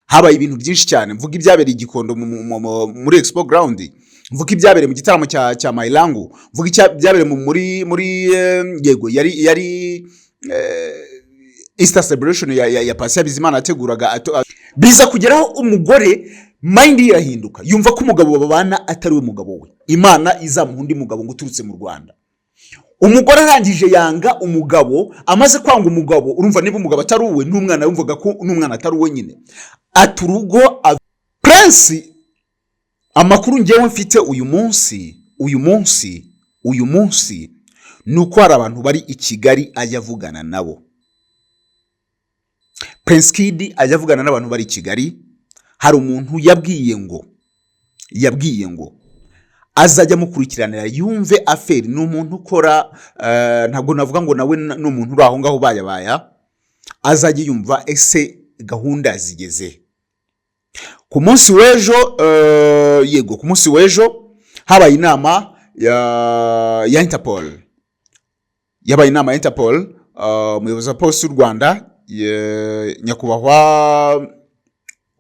Habaye ibintu byinshi cyane. Mvuga ibyabereye i Gikondo muri Expo Ground, mvuga ibyabereye mu gitaramo cya Mayilangu, mvuga ibyabereye muri yego, yari Easter celebration ya Patient Bizimana yateguraga. Biza kugeraho umugore mind ye irahinduka, yumva ko umugabo babana atari we mugabo we, Imana izamuha undi mugabo ngo uturutse mu Rwanda. Umugore arangije yanga umugabo. Amaze kwanga umugabo, urumva niba umugabo atari uwe, n'umwana yumvaga ko n'umwana atari uwe nyine, ata urugo. Prince, amakuru ngewe mfite uyu munsi, uyu munsi, uyu munsi, ni uko hari abantu bari i Kigali ajya avugana nabo. Prince Kid ajya avugana n'abantu bari i Kigali. Hari umuntu yabwiye ngo azajya amukurikiranira yumve affaire. Ni umuntu ukora, ntabwo navuga ngo nawe ni umuntu uri aho ngaho bayabaya, azajya yumva ese gahunda zigeze. Ku munsi w'ejo, yego, ku munsi w'ejo habaye inama ya Interpol. Yabaye inama ya Interpol. Umuyobozi wa polisi y'u Rwanda, nyakubahwa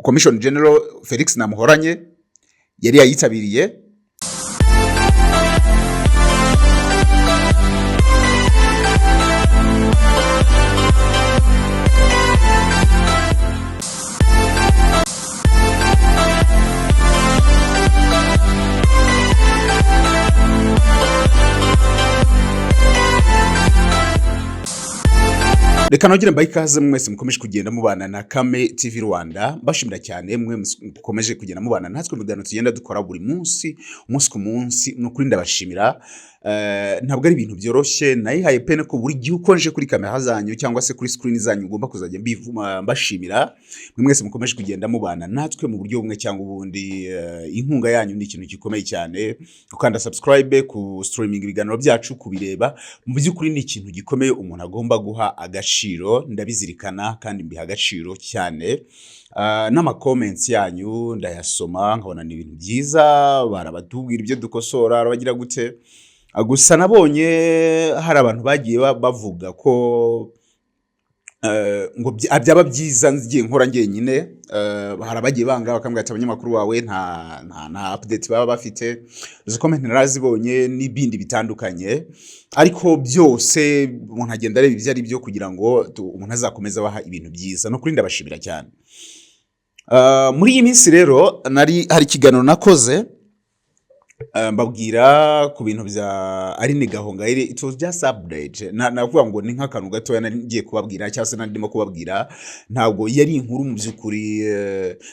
Commissioner General Felix Namuhoranye, yari yayitabiriye. Reka nongere mbahe ikaze mwese mukomeje kugenda mubana na Kame TV Rwanda. Mbashimira cyane mwe mukomeje kugenda mubana natwe mu biganiro tugenda dukora buri munsi, umunsi ku munsi. Ni ukuri ndabashimira. Ntabwo ari ibintu byoroshye. Nayihaye pene ko buri gihe uko nje kuri kamera zanyu cyangwa se kuri screen zanyu ugomba kuzajya mbivuma mbashimira mwe mwese mukomeje kugenda mubana natwe mu buryo bumwe cyangwa ubundi. Inkunga yanyu ni ikintu gikomeye cyane. Gukanda subscribe, ku streaming ibiganiro byacu, kubireba, mu by'ukuri ni ikintu gikomeye umuntu agomba guha agaciro. Ndabizirikana kandi mbiha agaciro cyane. N'ama comments yanyu ndayasoma nkabona ni ibintu byiza, barabatubwira ibyo dukosora, bagira gute. Gusa nabonye hari abantu bagiye bavuga ko ngo byaba byiza ngiye nkora njyenyine. Hari abagiye banga bakambwira ati abanyamakuru bawe nta update baba bafite. Izo comment narazibonye n'ibindi bitandukanye, ariko byose umuntu agenda areba ibyo ari byo kugira ngo umuntu azakomeze abaha ibintu byiza. No kuri ndabashimira cyane. Muri iyi minsi rero nari hari ikiganiro nakoze, mbabwira ku bintu bya Aline Gahongayire. It was just update. Navuga ngo ni nk'akantu gatoya nari ngiye kubabwira cyangwa se nari ndimo kubabwira, ntabwo yari inkuru mu by'ukuri.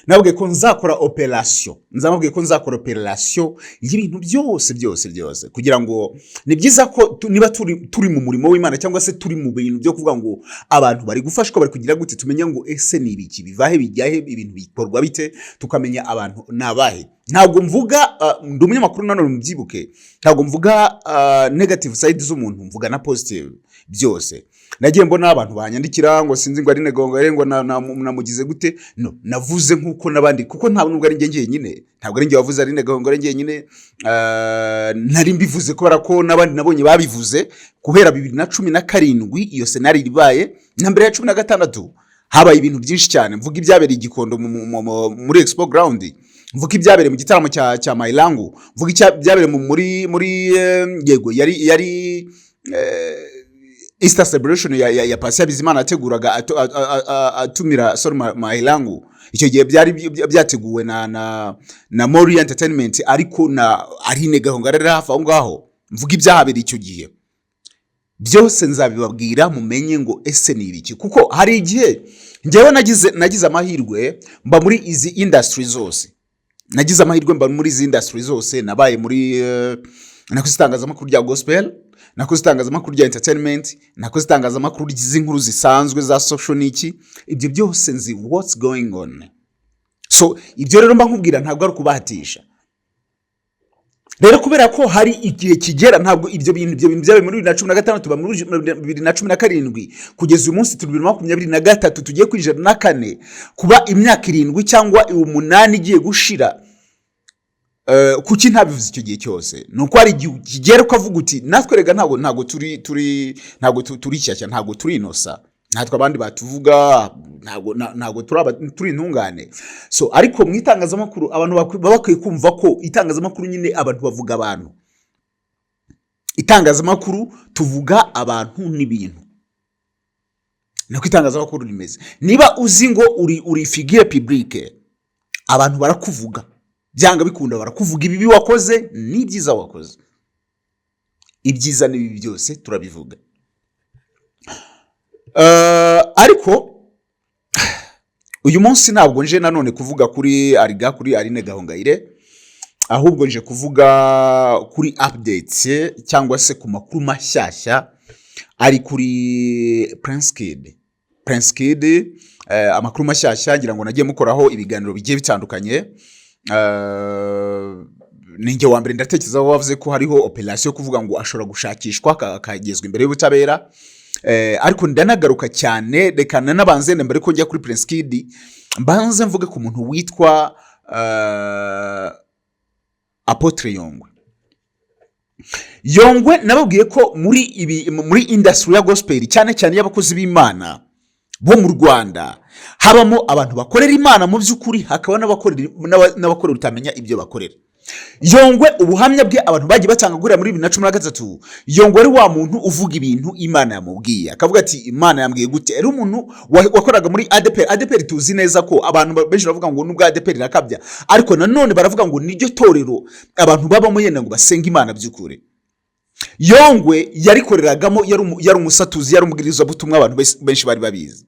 Nababwiye ko nzakora operation, nzababwiye ko nzakora operation y'ibintu byose byose byose, kugira ngo ni byiza ko niba turi mu murimo w'Imana cyangwa se turi mu bintu byo kuvuga ngo abantu bari gufashwa, bari kugira gute, tumenye ngo ese ni ibiki, bivahe, bijyahe, ibintu bikorwa bite, tukamenya abantu ni abahe. Ntabwo mvuga, ndi umunyamakuru nanone mubyibuke, ntabwo mvuga negative side z'umuntu, mvuga na positive byose. Nagiye mbona abantu banyandikira ngo sinzi ngo ari Gahongayire ngo namugize gute. No navuze nk'uko n'abandi, kuko nta nubwo ari njye njyenyine, ntabwo ari njye wavuze ari Gahongayire njyenyine. Nari mbivuze kubera ko n'abandi nabonye babivuze guhera 2017 iyo scenario ibaye, na mbere ya 16 habaye ibintu byinshi cyane. Mvuga ibyabereye i Gikondo muri Expo Ground, mvuga ibyabereye mu gitaramo cya Mayilangu, mvuga ibyabereye muri yego, yari Easter celebration ya Patient Bizimana yateguraga, atumira Sol Mayilangu. Icyo gihe byari byateguwe na Mori Entertainment, ariko na Aline Gahongayire ari hafi aho ngaho. Mvuga ibyahabereye icyo gihe byose, nzabibabwira mumenye ngo ese ni ibiki, kuko hari igihe njyewe nagize amahirwe mba muri izi industry zose. Nagize amahirwe mba muri izi industry zose. Nabaye muri, nakoze itangazamakuru rya gospel, nakoze itangazamakuru rya entertainment, nakoze itangazamakuru z'inkuru zisanzwe za social n'iki, ibyo byose nzi what's going on. So ibyo rero mba nkubwira ntabwo ari ukubahatisha rero, kubera ko hari igihe kigera, ntabwo ibyo bintu byabaye muri 2016, muri 2017, kugeza uyu munsi turi 2023, tugiye kwinjira na kane, kuba imyaka 7 cyangwa 8 igiye gushira. Kuki ntabivuze icyo gihe cyose? Ni uko hari igihe kigera ukavuga uti natwe rega ntabwo turi shyashya, ntabwo turi innocent, Natwe abandi batuvuga, ntabwo ntabwo turi intungane. So ariko mu itangazamakuru abantu baba bakwiye kumva ko itangazamakuru nyine abantu bavuga abantu. Itangazamakuru tuvuga abantu n'ibintu, niko itangazamakuru rimeze. Niba uzi ngo uri figure publique, abantu barakuvuga, byanga bikunda barakuvuga, ibibi wakoze n'ibyiza wakoze, ibyiza n'ibibi byose turabivuga. Ariko uyu munsi ntabwo nje nanone kuvuga kuri Ariga, kuri Aline Gahongayire, ahubwo nje kuvuga kuri updates cyangwa se ku makuru mashyashya ari kuri Prince Kid. Prince Kid, amakuru mashyashya ngira ngo nagiye mukoraho ibiganiro bigiye bitandukanye. Ninjye wa mbere ndatekereza ko wavuze ko hariho operation yo kuvuga ngo ashobora gushakishwa akagezwa imbere y'ubutabera. Ariko ndanagaruka cyane, reka nanabanze mbere ko njya kuri Prince Kid, mbanze mvuge ku muntu witwa Apotre Yongwe. Yongwe nababwiye ko muri ibi, muri industry ya gospel, cyane cyane y'abakozi b'Imana bo mu Rwanda, habamo abantu bakorera Imana mu by'ukuri, hakaba n'abakorera utamenya ibyo bakorera. Yongwe, ubuhamya bwe abantu bagiye batanga guhera muri 2013, Yongwe ari wa muntu uvuga ibintu Imana yamubwiye, akavuga ati: "Imana yambwiye gute." Ari umuntu wakoraga muri ADEPR. ADEPR tuzi neza ko abantu benshi baravuga ngo nubwo ADEPR irakabya, ariko nanone baravuga ngo niryo torero abantu babamo yenda ngo basenge Imana by'ukuri. Yongwe yarikoreragamo, yari umusatuzi, yari umubwirizabutumwa, abantu benshi bari babizi.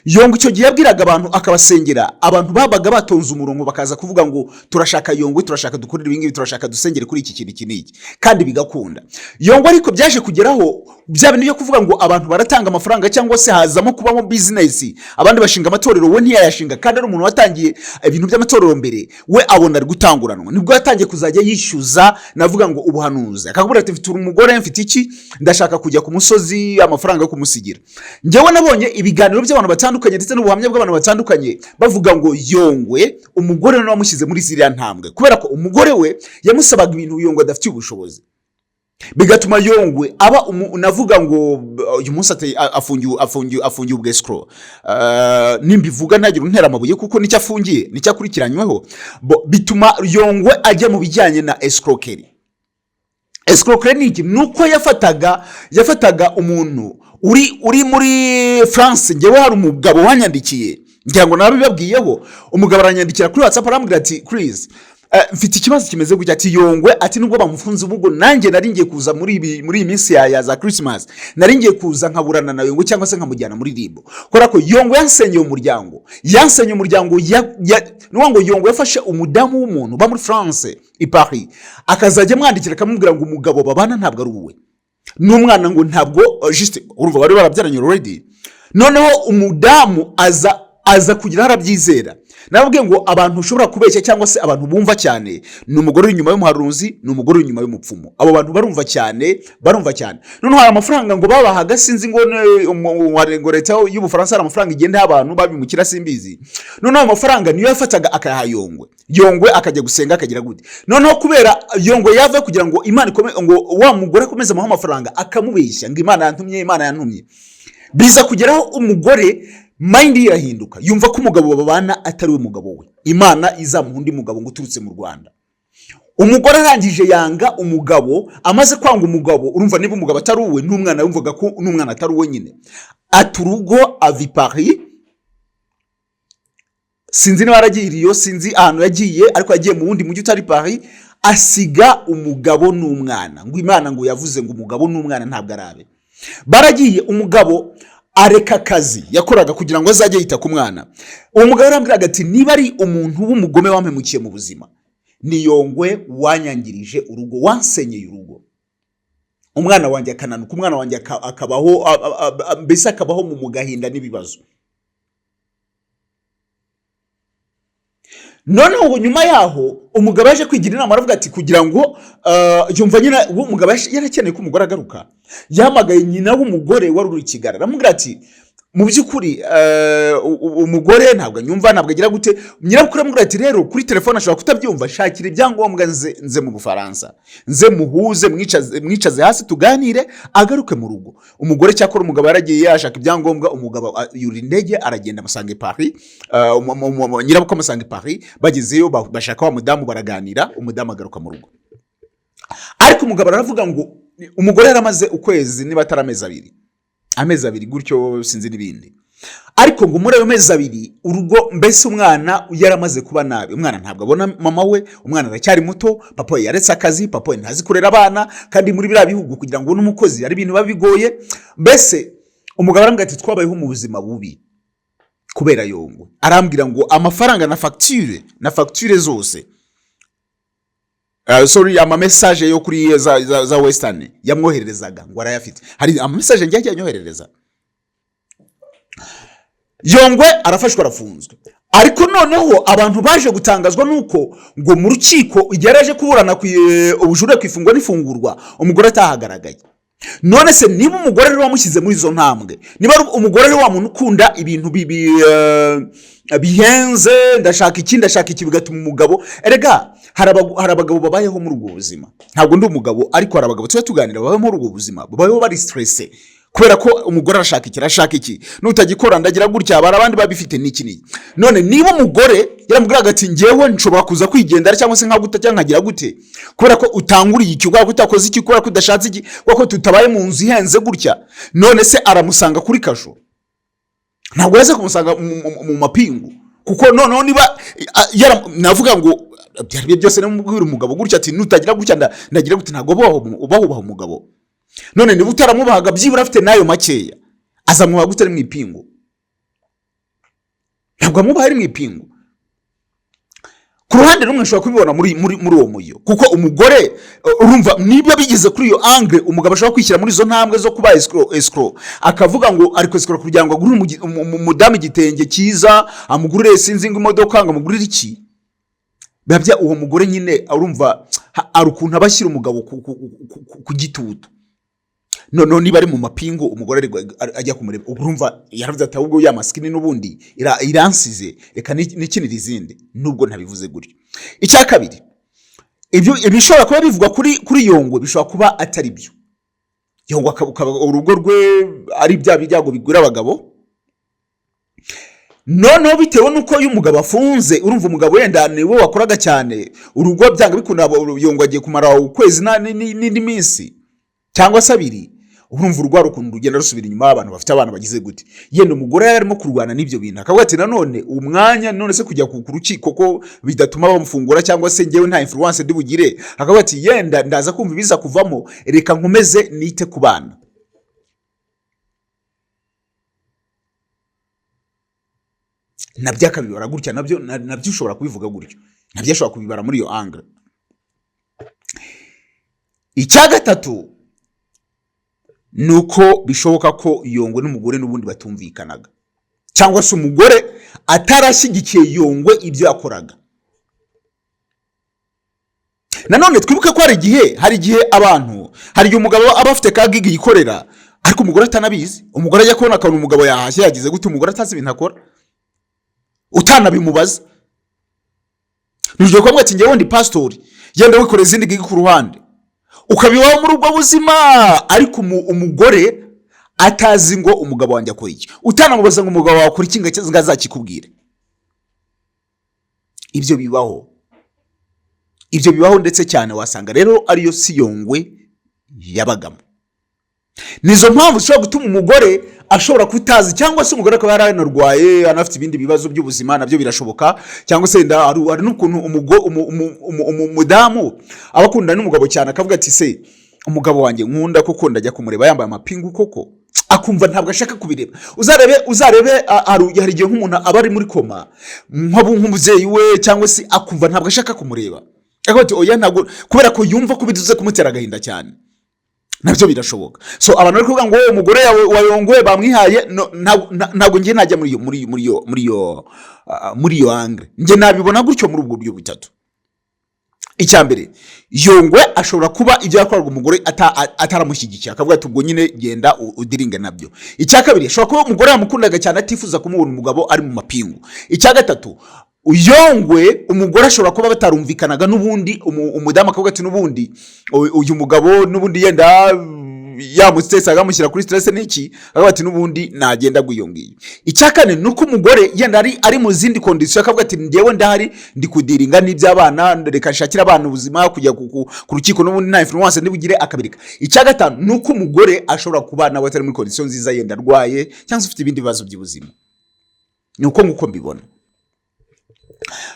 Yongwe icyo gihe yabwiraga abantu akabasengera, abantu babaga batonze umurongo bakaza kuvuga ngo: "Turashaka Yongwe, turashaka dukorere ibingibi, turashaka dusengere kuri iki kintu iki n'iki," kandi bigakunda. Yongwe ariko byaje kugeraho bya bintu byo kuvuga ngo abantu baratanga amafaranga cyangwa se hazamo kubamo business, abandi bashinga amatorero, we ntiyayashinga, kandi ari umuntu watangiye ibintu by'amatorero mbere. We abona ari gutanguranwa, nibwo yatangiye kuzajya yishyuza, navuga ngo ubuhanuzi, akakubwira ati: "Mfite umugore, mfite iki, ndashaka kujya ku musozi," amafaranga yo kumusigira. Njyewe nabonye ibiganiro by'abantu batandukanye ndetse n'ubuhamya bw'abantu batandukanye bavuga ngo Yongwe umugore we wamushyize muri ziriya ntambwe, kubera ko umugore we yamusabaga ibintu Yongwe adafitiye ubushobozi, bigatuma Yongwe aba navuga ngo uyu munsi afungiye ubwescroc. Nimbivuga ntagira untera amabuye, kuko nicyo afungiye, nicyo akurikiranyweho. Bituma Yongwe ajya mu bijyanye na escroquerie. Escroquerie ni iki? Ni uko yafataga umuntu uri muri France. Ngewe hari umugabo wanyandikiye, ngira ngo nabibabwiyeho. Umugabo aranyandikira kuri WhatsApp, arambwira ati: "Chris, mfite ikibazo kimeze gutya," ati: "Yongwe," ati, "nubwo bamufunze, ubwo nanjye nari ngiye kuza muri iyi minsi ya za Christmas, nari ngiye kuza nkaburana na Yongwe cyangwa se nkamujyana muri RIB, kubera ko Yongwe yansenyeye umuryango, yansenyeye umuryango." Ni ukuvuga ngo Yongwe yafashe umudamu w'umuntu uba muri France i Paris, akazajya amwandikira akamubwira ngo umugabo babana ntabwo ari uwe, n'umwana ngo ntabwo juste urumva bari barabyaranye already. Noneho umudamu aza kugira aho arabyizera. Nababwiye ngo abantu ushobora kubeshya cyangwa se abantu bumva cyane ni umugore uri inyuma y'umuhanuzi, ni umugore uri inyuma y'umupfumu. Abo bantu barumva cyane, barumva cyane. Noneho hari amafaranga ngo babahaga, sinzi ngo ngo leta y'Ubufaransa hari amafaranga igenda iha abantu babimukira, simbizi. Noneho ayo mafaranga niyo yafataga akayaha Yongwe, Yongwe akajya gusenga, akagira gute. Noneho kubera Yongwe yava kugira ngo Imana ikome, ngo wa mugore akomeze amuhe amafaranga, akamubeshya ngo: "Imana yantumye, Imana yantumye." Biza kugeraho umugore mind ye irahinduka, yumva ko umugabo babana atari we mugabo we, Imana izamuha undi mugabo ngo uturutse mu Rwanda. Umugore arangije yanga umugabo. Amaze kwanga umugabo, urumva niba umugabo atari uwe n'umwana, yumvaga ko n'umwana atari uwe nyine, ata urugo, ava i Paris. Sinzi niba yaragiye i Rio, sinzi ahantu yagiye, ariko yagiye mu wundi mujyi utari Paris, asiga umugabo n'umwana, ngo Imana ngo yavuze ngo umugabo n'umwana ntabwo arabe. Baragiye, umugabo areka akazi yakoraga kugira ngo azajye yita ku mwana. Uwo mugabo yarambwiraga ati: "Niba ari umuntu w'umugome wampemukiye mu buzima, ni Yongwe wanyangirije urugo, wansenyeye urugo, umwana wanjye akananuka, umwana wanjye akabaho mbese akabaho mu gahinda n'ibibazo." Noneho ubu nyuma yaho umugabo yaje kwigira inama, aravuga ati kugira ngo yumva nyine uwo mugabo yarakeneye ko umugore agaruka, yahamagaye nyina w'umugore wari uri i Kigali, aramubwira ati Mu by'ukuri umugore ntabwo anyumva, ntabwo agira gute. Nyirabukwe aramubwira ati: "Rero kuri telefone ashobora kutabyumva, shakira ibyangombwa nze mu Bufaransa, nze muhuze, mwicaze hasi tuganire, agaruke mu rugo." Umugore, cyakora umugabo yaragiye yashaka ibyangombwa, umugabo yurira indege aragenda amusanga i Paris, nyirabukwe amusanga i Paris. Bagezeyo bashaka wa mudamu baraganira, umudamu agaruka mu rugo. Ariko umugabo aravuga ngo umugore yaramaze ukwezi, niba atari amezi 2, amezi 2 gutyo, sinzi n'ibindi. Ariko ngo muri ayo mezi 2 urugo, mbese umwana yaramaze kuba nabi, umwana ntabwo abona mama we, umwana aracyari muto, papa we yaretse akazi, papa we ntazi kurera abana, kandi muri biriya bihugu kugira ngo ubone umukozi ari ibintu biba bigoye. Mbese umugabo arambwira ati: "Twabayeho mu buzima bubi kubera Yongwe." Arambwira ngo amafaranga na facture zose, sorry, ama message yo kuri za Western yamwohererezaga ngo arayafite. Hari ama message ngiye ajya anyoherereza. Yongwe arafashwe, arafunzwe. Ariko noneho abantu baje gutangazwa nuko ngo mu rukiko igihe yari aje kuburana ku ubujurire ku ifungwa n'ifungurwa, umugore atahagaragaye. None se niba umugore rero wamushyize muri izo ntambwe, niba ari umugore rero wa muntu ukunda ibintu bihenze, ndashaka iki, ndashaka iki, bigatuma umugabo, erega hari abagabo babayeho muri ubwo buzima. Ntabwo ndi umugabo, ariko hari abagabo tuba tuganira babayeho muri ubwo buzima, babayeho bari stressé kubera ko umugore arashaka iki, arashaka iki, nutagikora ndagira gutya, hari abandi babifite n'iki n'iki. None niba umugore yaramubwiraga ati: "Ngewe nshobora kuza kwigendera cyangwa se nkaguta cyangwa nkagira gute kubera ko utanguriye iki, kubera ko utakoze iki, kubera ko udashatse iki, kubera ko tutabaye mu nzu ihenze gutya." None se aramusanga kuri kasho? Ntabwo yaza kumusanga mu mapingu, kuko noneho niba navuga ngo byari byo byose namubwira umugabo gutya ati: "Nutagira gutya ndagira gute." Ntabwo uba wubaha umugabo. None niba utaramubahaga byibura afite n'ayo makeya, azamwubaha gute ari mu ipingu? Ntabwo amubaha ari mu ipingu. Ku ruhande rumwe nshobora kubibona muri uwo muyo, kuko umugore, urumva niba bigeze kuri iyo angle, umugabo ashobora kwishyira muri izo ntambwe zo kuba escroc, akavuga ngo ari kwescroc kugira ngo agurire umudamu igitenge cyiza, amugurire sinzi ngo imodoka, ngo amugurire iki, biba bya uwo mugore nyine urumva hari ukuntu aba ashyira umugabo ku gitutu. Noneho niba ari mu mapingu, umugore ajya kumureba, ubwo urumva yaravuze ati: "Ahubwo ya masikini n'ubundi iransize, reka nikinire izindi," nubwo ntabivuze gutyo. Icya kabiri, ibyo ibishobora kuba bivugwa kuri Yongwe bishobora kuba atari byo. Yongwe urugo rwe ari bya byago bigura abagabo. Noneho bitewe n'uko iyo umugabo afunze, urumva umugabo wenda ni we wakoraga cyane urugo, byanga bikunda Yongwe agiye kumara ukwezi n'indi minsi cyangwa se 2, urumva urugo hari ukuntu rugenda rusubira inyuma, abantu bafite abana bagize gute. Yenda umugore yari arimo kurwana n'ibyo bintu, akavuga ati: "Nanone umwanya, none se kujya ku rukiko ko bidatuma bamufungura, cyangwa se njyewe nta influence ndi bugire," akavuga ati: "Yenda ndaza kumva ibiza kuvamo, reka nkomeze nite ku bana." Nabyo akabibara gutya, nabyo nabyo ushobora kubivuga gutyo, nabyo ashobora kubibara muri iyo angle. Icya gatatu ni uko bishoboka ko Yongwe n'umugore n'ubundi batumvikanaga, cyangwa se umugore atarashyigikiye Yongwe ibyo yakoraga. Nanone twibuke ko hari igihe abantu, hari igihe umugabo aba afite ka gig yikorera ariko umugore atanabizi. Umugore ajya kubona akabona umugabo yahashye, yagize gute, umugore atazi ibintu akora, utanabimubaza. Nijoro kuvuga ati: "Njyewe ndi pasitori, genda wikorera izindi gig ku ruhande," ukabibaho muri ubwo buzima, ariko umugore atazi ngo umugabo wanjye akora iki, utanamubaza ngo umugabo wawe akora iki ngo azakikubwire. Ibyo bibaho, ibyo bibaho ndetse cyane. Wasanga rero ariyo si Yongwe yabagamo. Nizo mpamvu zishobora gutuma umugore ashobora kutazi, cyangwa se umugore akaba yaranarwaye, anafite ibindi bibazo by'ubuzima, nabyo birashoboka. Cyangwa se wenda hari n'ukuntu umudamu aba akundana n'umugabo cyane, akavuga ati: "Se umugabo wanjye nkunda koko ndajya kumureba yambaye amapingu koko?" Akumva ntabwo ashaka kubireba. Uzarebe, hari igihe nk'umuntu aba ari muri koma, nk'umubyeyi we, cyangwa se akumva ntabwo ashaka kumureba, akavuga ati: "Oya, ntabwo," kubera ko yumva ko biduze kumutera agahinda cyane. Nabyo birashoboka. So abantu bari kuvuga ngo umugore yawe wa Yongwe bamwihaye, no, ntabwo njye najya muri iyo angle. Njye nabibona gutyo muri ubwo buryo butatu. Icya mbere, Yongwe ashobora kuba ibyo yakoraga umugore ataramushyigikiye, akavuga ati: "Ubwo nyine genda udealinge nabyo." Icya kabiri, ashobora kuba umugore yamukundaga cyane, atifuza kumubona umugabo ari mu mapingu. Icya gatatu, Yongwe umugore ashobora kuba batarumvikanaga n'ubundi, umudamu akavuga ati: "N'ubundi uyu mugabo n'ubundi yenda yamustressa, amushyira kuri stress n'iki," akavuga ati: "N'ubundi nagenda agwa iyo ngiyo." Icya kane ni uko umugore yenda ari mu zindi conditions, akavuga ati: "Njyewe ndahari, ndi kudealinga n'iby'abana, reka nshakire abana ubuzima, kujya ku rukiko n'ubundi nta influence ntibugire," akabireka. Icya gatanu ni uko umugore ashobora kuba nawe atari muri condition nziza, yenda arwaye cyangwa se ufite ibindi bibazo by'ubuzima. Ni uko nguko mbibona.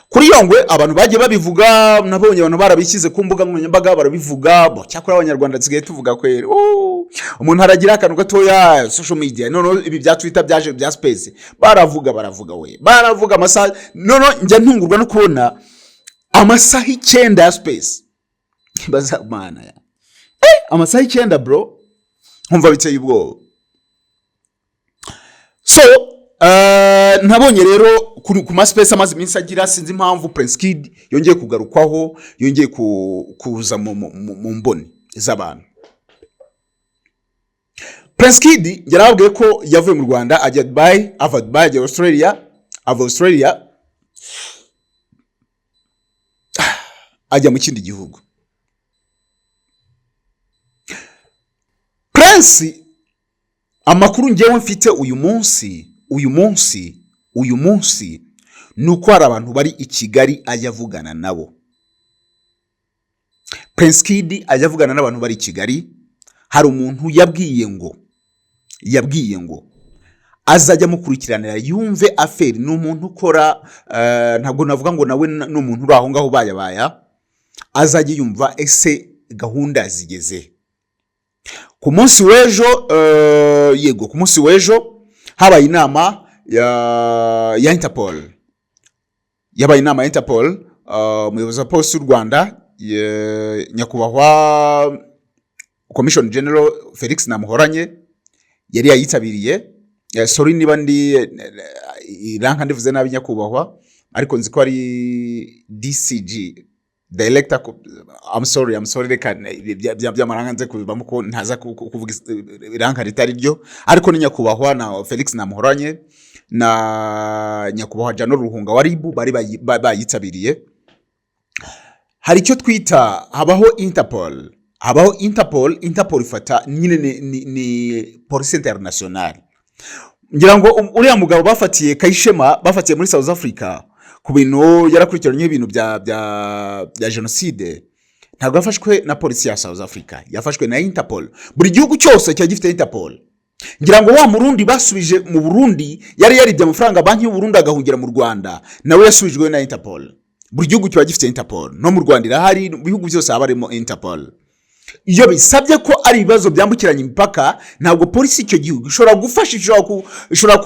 Kuri Yongwe, abantu bagiye babivuga, nabonye abantu barabishyize ku mbuga nkoranyambaga barabivuga. Bo cyakora Abanyarwanda dusigaye tuvuga kweri. Oh, umuntu aragira akantu gatoya, social media, noneho ibi bya Twitter byaje bya space, baravuga, baravuga we, baravuga amasaha. Noneho njya ntungurwa no kubona amasaha 9 ya space. Baza mana ya amasaha 9, bro, nkumva biteye ubwoba. So nabonye rero ku ma space amaze iminsi agira, sinzi impamvu Prince Kid yongeye kugarukwaho, yongeye kuza mu mboni z'abantu. Prince Kid yarababwiye ko yavuye mu Rwanda ajya Dubai, ava Dubai ajya Australia, ava Australia ajya mu kindi gihugu. Prince, amakuru ngewe mfite uyu munsi, uyu munsi, uyu munsi, ni uko hari abantu bari i Kigali ajya avugana nabo. Prince Kid ajya avugana n'abantu bari i Kigali. Hari umuntu yabwiye ngo azajya amukurikiranira yumve affaire. Ni umuntu ukora, ntabwo navuga ngo nawe ni umuntu uri aho ngaho bayabaya, azajya yumva ese gahunda zigeze. Ku munsi w'ejo, yego, ku munsi w'ejo habaye inama ya Interpol, yabaye inama ya Interpol. Umuyobozi wa polisi y'u Rwanda, nyakubahwa Commissioner General Felix Namuhoranye, yari yayitabiriye. Sorry niba ndi iranka ndivuze nabi, nyakubahwa, ariko nzi ko ari DCG, director. I'm sorry, I'm sorry, reka by'amaranga nze kubivamo ko ntaza kuvuga iranka ritari ryo, ariko ni nyakubahwa na Felix Namuhoranye na nyakubahwa Jano Ruhunga wa RIB bari bayitabiriye. Hari icyo twita, habaho Interpol, habaho Interpol. Interpol ifata nyine ni police internationale. Ngira ngo uriya mugabo bafatiye Kayishema, bafatiye muri South Africa ku bintu yarakurikiranyweho, ibintu bya jenoside, ntabwo yafashwe na polisi ya South Africa, yafashwe na Interpol. Buri gihugu cyose kiba gifite Interpol. Ngira ngo wa Murundi basubije mu Burundi, yari yaribye amafaranga banki y'u Burundi agahungira mu Rwanda, nawe yasubijwe na Interpol. Buri gihugu kiba gifite Interpol, no mu Rwanda irahari, mu bihugu byose haba harimo Interpol. Iyo bisabye ko ari ibibazo byambukiranya imipaka, ntabwo polisi icyo gihugu ishobora gufasha, ishobora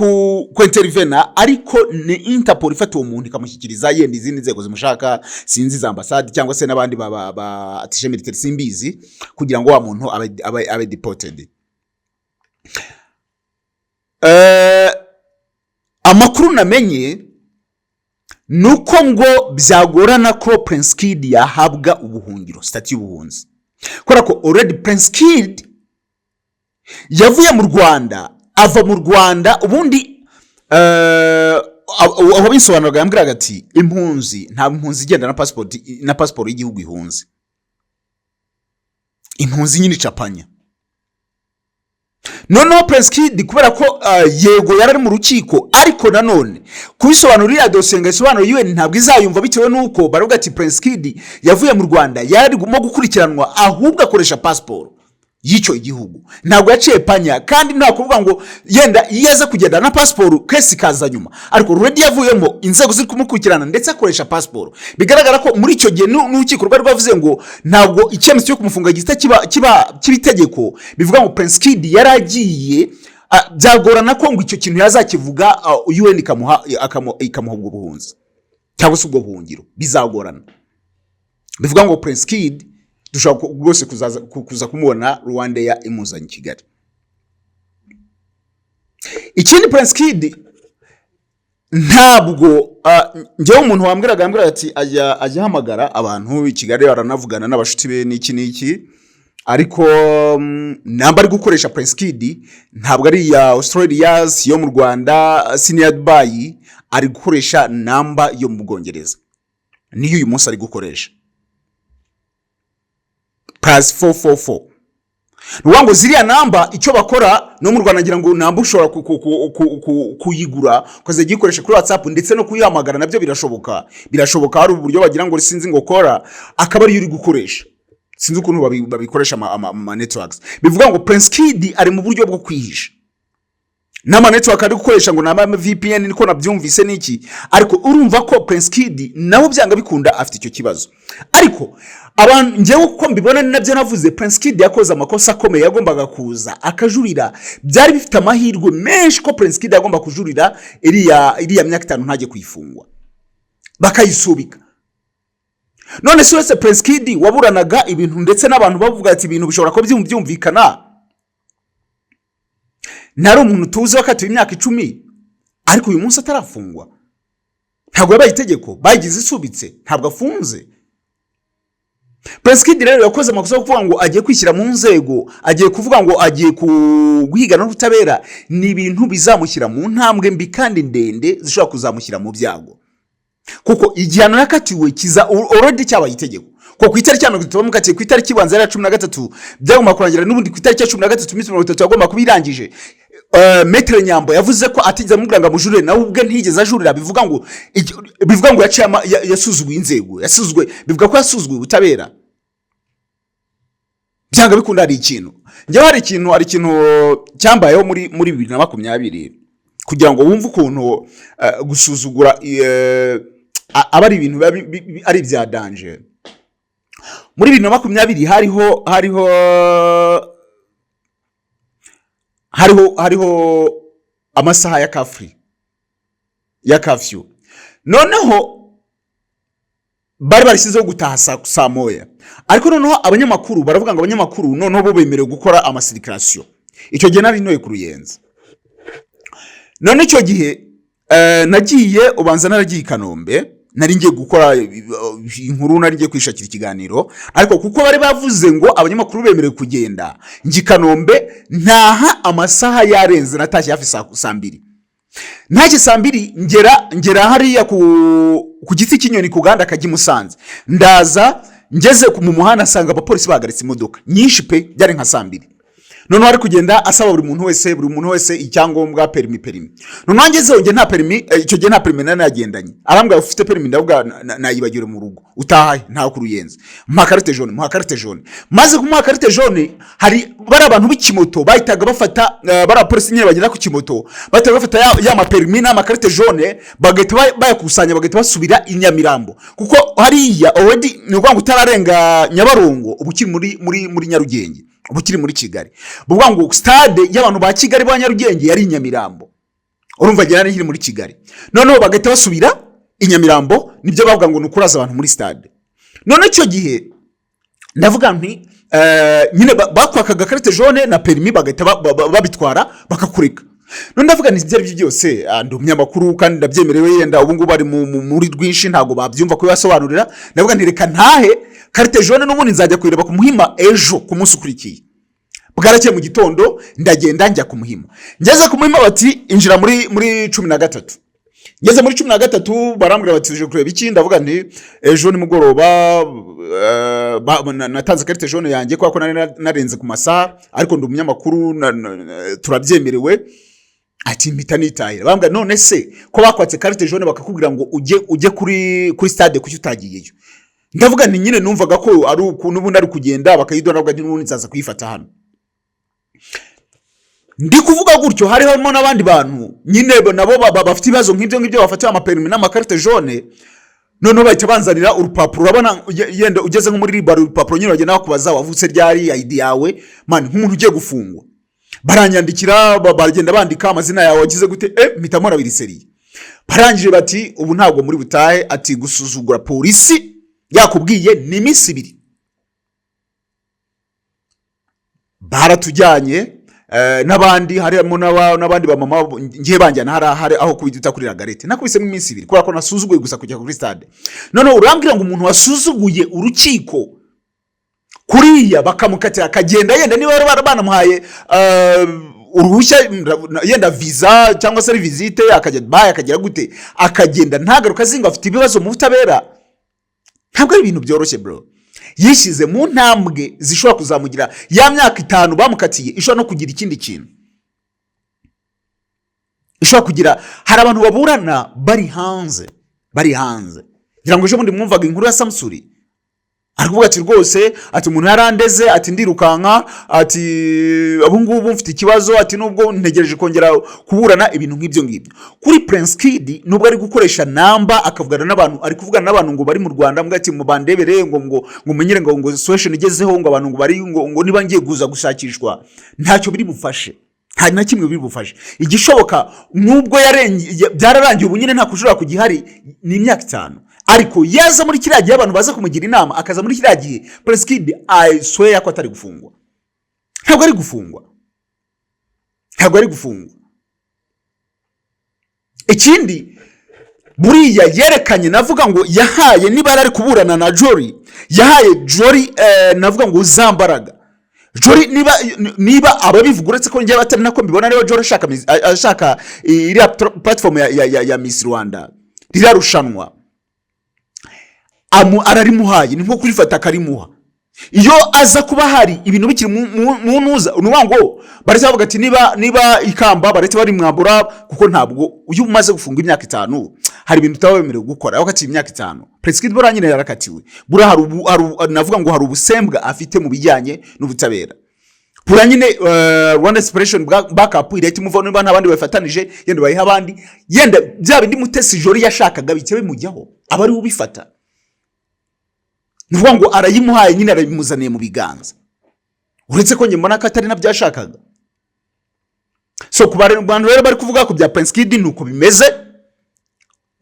kwintervena, ariko ni Interpol ifata uwo muntu ikamushyikiriza yenda izindi nzego zimushaka, sinzi za ambasade cyangwa se n'abandi ba attaché militaire, simbizi, kugira ngo wa muntu abe deported. Amakuru namenye ni uko ngo byagorana ko Prince Kid yahabwa ubuhungiro, statut y'ubuhunzi, kubera ko already Prince Kid yavuye mu Rwanda, ava mu Rwanda. Ubundi aho bisobanuraga yambwiraga ati: "Impunzi, nta mpunzi igenda na pasipoti, na pasiporo y'igihugu ihunze. Impunzi nyine icapanya." Noneho Prince Kid, kubera ko yego yari ari mu rukiko, ariko nanone kubisobanura iriya dosiye ngo isobanure UN ntabwo izayumva, bitewe n'uko baravuga ati Prince Kid yavuye mu Rwanda yari arimo gukurikiranwa, ahubwo akoresha pasiporo y'icyo gihugu, ntabwo yaciye panya. Kandi nta kuvuga ngo yenda iyo aza kugenda na pasiporo case ikaza nyuma, ariko already yavuyemo inzego ziri kumukurikirana, ndetse akoresha pasiporo. Bigaragara ko muri icyo gihe n'urukiko rwari rwavuze ngo ntabwo icyemezo cyo kumufunga gihita kiba itegeko. Bivuga ngo Prince Kid yari agiye, byagorana ko ngo icyo kintu yazakivuga, UN ikamuha ubwo buhunzi cyangwa se ubwo buhungiro, bizagorana. Bivuga ngo Prince Kid dushobora rwose kuza kumubona RwandAir imuzanye i Kigali. Ikindi, Prince Kid Ntabwo njyewe umuntu wambwiraga, yambwiraga ati ajya ahamagara abantu i Kigali, baranavugana n'abashuti be n'iki n'iki, ariko namba ari gukoresha Prince Kid ntabwo ari iya Australia, si iyo mu Rwanda, si n'iya Dubai. Ari gukoresha namba yo mu Bwongereza, niyo uyu munsi ari gukoresha, +444. Ni ukuvuga ngo ziriya namba icyo bakora no mu Rwanda, ngira ngo namba ushobora kuyigura ukazajya uyikoresha kuri WhatsApp, ndetse no kuyihamagara nabyo birashoboka. Hari uburyo bagira ngo sinzi ngo kora, akaba ariyo uri gukoresha. Sinzi ukuntu babikoresha ama networks. Bivuga ngo Prince Kid ari mu buryo bwo kwihisha n'ama network ari gukoresha, ngo ni ama VPN, niko nabyumvise n'iki. Ariko urumva ko Prince Kid nawe byanga bikunda afite icyo kibazo. Ariko abantu, njyewe uko mbibona, ni nabyo navuze, Prince Kid yakoze amakosa akomeye. Yagombaga kuza akajurira. Byari bifite amahirwe menshi ko Prince Kid yagomba kujurira iriya myaka 5 ntajye kuyifungwa, bakayisubika. None se uretse Prince Kid waburanaga ibintu, ndetse n'abantu bavuga ati ibintu bishobora kuba byumvikana, ntari umuntu tuzi wakatiwe imyaka 10, ariko uyu munsi atarafungwa? Ntabwo yabaye itegeko, bayigize isubitse, ntabwo afunze. Prince Kid rero yakoze amakosa yo kuvuga ngo agiye kwishyira mu nzego, agiye kuvuga ngo agiye guhigana n'ubutabera. Ni ibintu bizamushyira mu ntambwe mbi kandi ndende, zishobora kuzamushyira mu byago, kuko igihano yakatiwe kiza already cyabaye itegeko, ko ku itariki ya 30 bamukatiye, ku itariki ibanza ya 13, byagomba kurangira n'ubundi ku itariki ya 13, iminsi 30 yagomba kuba irangije. Maître Nyambo yavuze ko atigeze amubwira ngo amujurire, nawe ubwe ntiyigeze ajurira. Bivuga ngo yaciye yasuzuguye inzego, yasuzuguye, bivuga ko yasuzuguye ubutabera. Byanga bikunda hari ikintu, njyewe hari ikintu cyambayeho muri 2020, kugira ngo wumve ukuntu gusuzugura aba ari ibintu biba ari ibya danger. Muri 2020 hariho amasaha ya curfew, ya curfew. Noneho bari barashyizeho gutaha saa 1, ariko noneho abanyamakuru baravuga ngo abanyamakuru noneho bo bemerewe gukora ama circulation. Icyo gihe nari ntoye ku Ruyenzi. None icyo gihe nagiye, ubanza naragiye i Kanombe, nari ngiye gukora inkuru, nari ngiye kwishakira ikiganiro, ariko kuko bari bavuze ngo abanyamakuru bemerewe kugenda, njya i Kanombe, ntaha amasaha yarenze. Natashye hafi saa 2. Ntashye saa 2, ngera hariya ku giti cy'inyoni, ku gahanda kajya i Musanze. Ndaza ngeze mu muhanda, nsanga abapolisi bahagaritse imodoka nyinshi pe. Byari nka saa 2. Noneho ari kugenda asaba buri muntu wese icyangombwa, perimi, perimi. Noneho ngezeho njye nta perimi, icyo gihe nta perimi nari nagendanye. Arambwira: "Ufite perimi?" Ndavuga: "Nayibagiwe mu rugo." "Utahaye?" "Ntaho ku Ruyenzi." "Mpa carte jaune." Muha carte jaune. Maze kumuha carte jaune, hari bari abantu b'ikimoto bahitaga bafata, bari abapolisi nyine bagera ku kimoto, bahitaga bafata ya maperimi n'ama carte jaune, bagahita bayakusanya, bagahita basubira i Nyamirambo, kuko hariya already ni ukuvuga ngo utararenga Nyabarongo uba ukiri muri Nyarugenge, uba ukiri muri Kigali. Buvuga ngo stade y'abantu ba Kigali, ba Nyarugenge, yari i Nyamirambo. Urumva ngira nkiri muri Kigali. Noneho bagahita basubira i Nyamirambo, nibyo bavuga ngo ni ukuraza abantu muri stade. None icyo gihe ndavuga nti nyine bakwakaga carte jaune na perimi, bagahita babitwara, bakakureka. None ndavuga nti ibyo ari byo byose, ndi umunyamakuru kandi ndabyemerewe. Yenda ubu ngubu bari muri rwinshi, ntabwo babyumva kubibasobanurira. Ndavuga nti reka ntahe, carte jaune n'ubundi nzajya kuyireba ku Muhima ejo ku munsi ukurikiye. Bwarakeye mu gitondo, ndagenda njya ku Muhima. Ngeze ku Muhima bati: "Injira muri 13." Ngeze muri 13, barambwira bati: "Tuje kureba iki?" Ndavuga nti ejo nimugoroba natanze carte jaune yanjye kubera ko nari narenze ku masaha, ariko ndi umunyamakuru, turabyemerewe. Ati mpita nitahira. Bambwira: "None se ko bakwatse carte jaune, bakakubwira ngo ujye kuri stade, kuki utagiyeyo?" Ndavuga nti nyine numvaga ko ari ukuntu ubundi ari kugenda bakayidora. Ndavuga nti n'ubundi nzaza kuyifata hano. Ndi kuvuga gutyo, harimo n'abandi bantu nyine nabo bafite ibibazo nk'ibyo ngibyo, bafatiwe amaperimi n'ama carte jaune. Noneho bahita banzanira urupapuro. Urabona yenda ugeze nko muri ribari, urupapuro nyine bagenda bakubaza wavutse ryari, ID yawe, man, nk'umuntu ugiye gufungwa. Baranyandikira, bagenda bandika amazina yawe, wagize gute, mpita mbona biri sérieux. Barangije bati: "Ubu ntabwo muri butahe." Ati gusuzugura polisi yakubwiye ni iminsi 2. Baratujyanye. N'abandi harimo n'abandi bamama ngiye banjyana hari aho kubita kuri Lagarete, nakubisemo iminsi 2 kubera ko nasuzuguye gusa kujya kuri stade. Noneho urambwira ngo umuntu wasuzuguye urukiko kuriya bakamukatira akagenda, yenda niba bari banamuhaye uruhushya, yenda visa cyangwa se ari visite, akajya Dubai, akagera gute, akagenda ntagaruka, azinga afite ibibazo mu butabera. Ntabwo ari ibintu byoroshye, bro. Yishyize mu ntambwe zishobora kuzamugira ya myaka 5 bamukatiye, ishobora no kugira ikindi kintu ishobora kugira. Hari abantu baburana bari hanze, bari hanze. Ngira ngo ejo bundi mwumvaga inkuru ya Samusuri, ari kuvuga ati rwose, ati umuntu yarandeze, ati ndirukanka, ati ubu ngubu mfite ikibazo, ati nubwo ntegereje kongera kuburana, ibintu nk'ibyo ngibyo. Kuri Prince Kid, nubwo ari gukoresha namba akavugana n'abantu, ari kuvugana n'abantu ngo bari mu Rwanda, mbwa ati mubandebere, ngo mumenyere ngo situation igezeho, ngo abantu ngo bari ngo niba ngiye kuza gushakishwa, ntacyo biri bufashe, nta na kimwe biri bufashe. Igishoboka, nubwo yarenge byararangiye, ubu nyine nta kushobora kugihari, ni imyaka 5. Ariko yaza muri kiriya gihe, abantu baza kumugira inama, akaza muri kiriya gihe, Prince Kid, I swear ko atari gufungwa. Ntabwo ari gufungwa, ntabwo ari gufungwa. Ikindi, buriya yerekanye, navuga ngo yahaye, niba yari ari kuburana na Jolly, yahaye Jolly navuga ngo za mbaraga. Jolly, niba ababivuga, uretse ko njyewe atari nako mbibona, niba Jolly ashaka iriya platform ya Miss Rwanda, ririya rushanwa, ararimuhaye, ni nko kurifata akarimuha. Iyo aza kuba hari ibintu bikiri mu ntuza, ni ukuvuga ngo baretse bavuga ati niba ikamba baretse barimwambura, kuko ntabwo iyo umaze gufunga imyaka 5 hari ibintu utaba wemerewe gukora. Aho wakatiwe imyaka 5, Prince Kid buriya nyine yarakatiwe, buriya hari navuga ngo hari ubusembwa afite mu bijyanye n'ubutabera. Buriya nyine Rwanda Inspiration Backup irahita imuvaho, niba nta bandi bafatanije, yenda bayiha abandi, yenda bya bindi Mutesi Jolly yashakaga bike bimujyaho, aba ari we ubifata. Ni ukuvuga ngo arayimuhaye nyine, arabimuzaniye mu biganza, uretse ko njye mbona ko atari nabyo yashakaga. So ku bantu rero bari kuvuga ku bya Prince Kid, ni uko bimeze.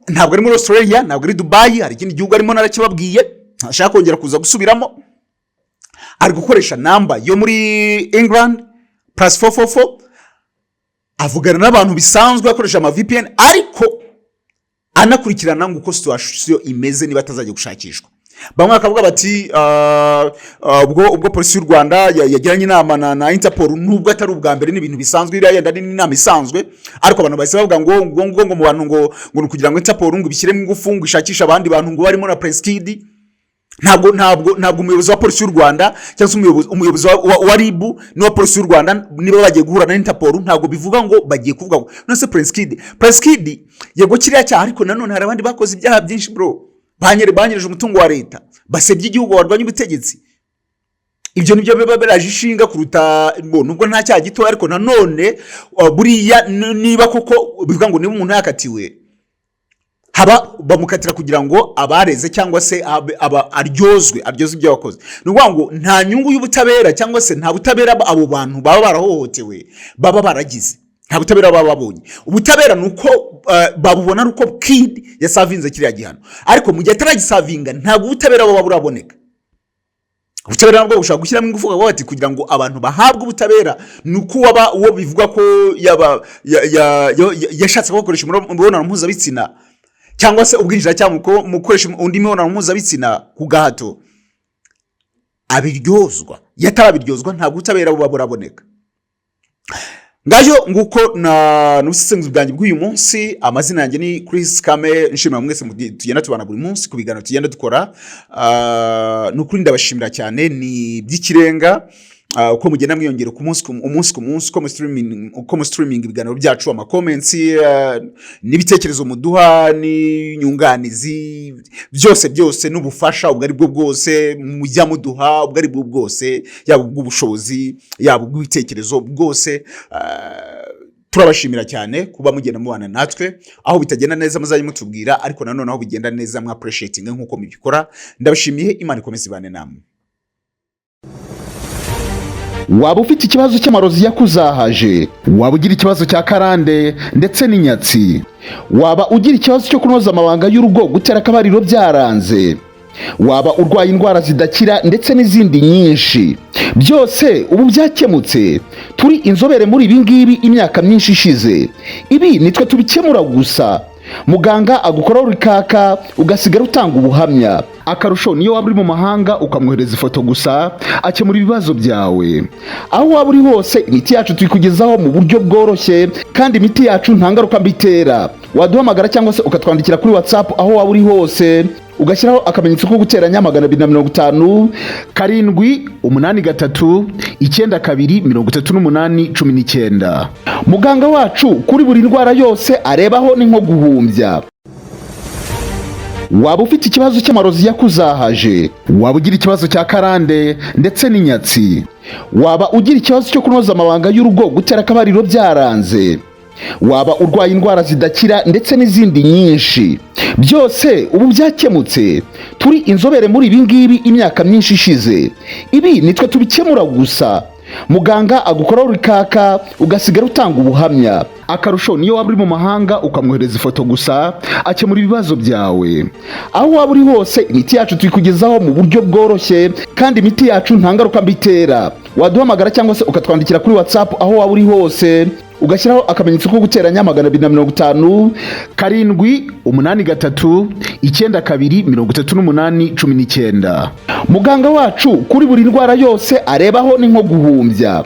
Ntabwo ari muri Australia, ntabwo ari Dubai, hari ikindi gihugu arimo, narakibabwiye, ntashaka kongera kuza gusubiramo. Ari gukoresha namba yo muri England, +444, avugana n'abantu bisanzwe, akoresha ama VPN, ariko anakurikirana ngo uko situation imeze, niba atazajya gushakishwa. Bamwe bakavuga bati ubwo polisi y'u Rwanda yagiranye inama na Interpol, nubwo atari ubwa mbere, ni ibintu bisanzwe, iriya yenda ni inama isanzwe, ariko abantu bahise bavuga ngo mu bantu ngo ni ukugira ngo Interpol ngo ibishyiremo ingufu, ngo ishakishe abandi bantu ngo barimo na Prince Kid. Ntabwo umuyobozi wa polisi y'u Rwanda cyangwa se umuyobozi wa RIB n'uwa polisi y'u Rwanda, niba bagiye guhura na Interpol, ntabwo bivuga ngo bagiye kuvuga ngo none se Prince Kid. Prince Kid, yego kiriya cyaha, ariko nanone hari abandi bakoze ibyaha byinshi, bro, banyereje umutungo wa leta, basebye igihugu, barwanya ubutegetsi. Ibyo nibyo biba biraje ishinga kuruta bo, nubwo nta cyaha gitoya. Ariko nanone buriya niba koko bivuga ngo niba umuntu yakatiwe, haba bamukatira kugira ngo abareze cyangwa se aba aryozwe ibyo yakoze. Ni ukuvuga ngo nta nyungu y'ubutabera cyangwa se nta butabera abo bantu baba barahohotewe baba baragize, nta butabera baba babonye. Ubutabera ni uko babubona ari uko Kid yaservinze kiriya gihano, ariko mu gihe ataragiservinga ntabwo ubutabera buba buraboneka. Ubutabera nabwo bushobora gushyiramo ingufu, bakavuga bati kugira ngo abantu bahabwe ubutabera ni uko waba uwo bivugwa ko yaba yashatse kubakoresha imibonano mpuzabitsina cyangwa se ubwinjiracyaha mu gukoresha undi mibonano mpuzabitsina ku gahato abiryozwa. Iyo atarabiryozwa ntabwo ubutabera buba buraboneka. Ngayo nguko na n'ubusesenguzi bwanjye bw'uyu munsi. Amazina yanjye ni Chris Kame. Nshimira mwese tugenda tubana buri munsi ku biganiro tugenda dukora. Ni ukuri ndabashimira cyane, ni by'ikirenga. Uko mugenda mwiyongera ku munsi umunsi ku munsi, uko mu streaming ibiganiro byacu, ama comments n'ibitekerezo muduha n'inyunganizi, byose byose, n'ubufasha ubwo ari bwo bwose mujya muduha, ubwo ari bwo bwose, yaba ubw'ubushobozi, yaba ubw'ibitekerezo bwose, turabashimira cyane kuba mugenda mubana natwe. Aho bitagenda neza muzajye mutubwira, ariko nanone aho bigenda neza mwa appreciating nk'uko mubikora. Ndabashimiye, Imana ikomeze ibane namwe. Waba ufite ikibazo cy'amarozi yakuzahaje, waba ugira ikibazo cya karande ndetse n'inyatsi, waba ugira ikibazo cyo kunoza amabanga y'urugo, gutera akabariro byaranze. Waba urwaye indwara zidakira ndetse n'izindi nyinshi, byose ubu byakemutse. Turi inzobere muri ibi ngibi imyaka myinshi ishize. Ibi nitwe tubikemura gusa. Muganga agukoraho rikaka, ugasigara utanga ubuhamya. Akarusho, niyo waba uri mu mahanga ukamwohereza ifoto gusa, akemura ibibazo byawe. Aho waba uri hose, imiti yacu tuyikugezaho mu buryo bworoshye, kandi imiti yacu nta ngaruka mbi itera. Waduhamagara cyangwa se ukatwandikira kuri WhatsApp aho waba uri hose, ugashyiraho akamenyetso ko guteranya 250 783 92 38 19. Muganga wacu kuri buri ndwara yose arebaho ni nko guhumbya. Waba ufite ikibazo cy'amarozi yakuzahaje, waba ugira ikibazo cya karande ndetse n'inyatsi, waba ugira ikibazo cyo kunoza amabanga y'urugo, gutera akabariro byaranze, waba urwaye indwara zidakira ndetse n'izindi nyinshi, byose ubu byakemutse. Turi inzobere muri ibi ngibi imyaka myinshi ishize. Ibi nitwe tubikemura gusa. Muganga agukoraho rikaka, ugasigara utanga ubuhamya. Akarusho, niyo waba uri mu mahanga ukamwohereza ifoto gusa, akemura ibibazo byawe. Aho waba uri hose, imiti yacu tuyikugezaho mu buryo bworoshye, kandi imiti yacu nta ngaruka mbi itera. Waduhamagara cyangwa se ukatwandikira kuri WhatsApp aho waba uri hose, ugashyiraho akamenyetso ko guteranya 250 783 92 38 19. Muganga wacu kuri buri ndwara yose arebaho ni nko guhumbya.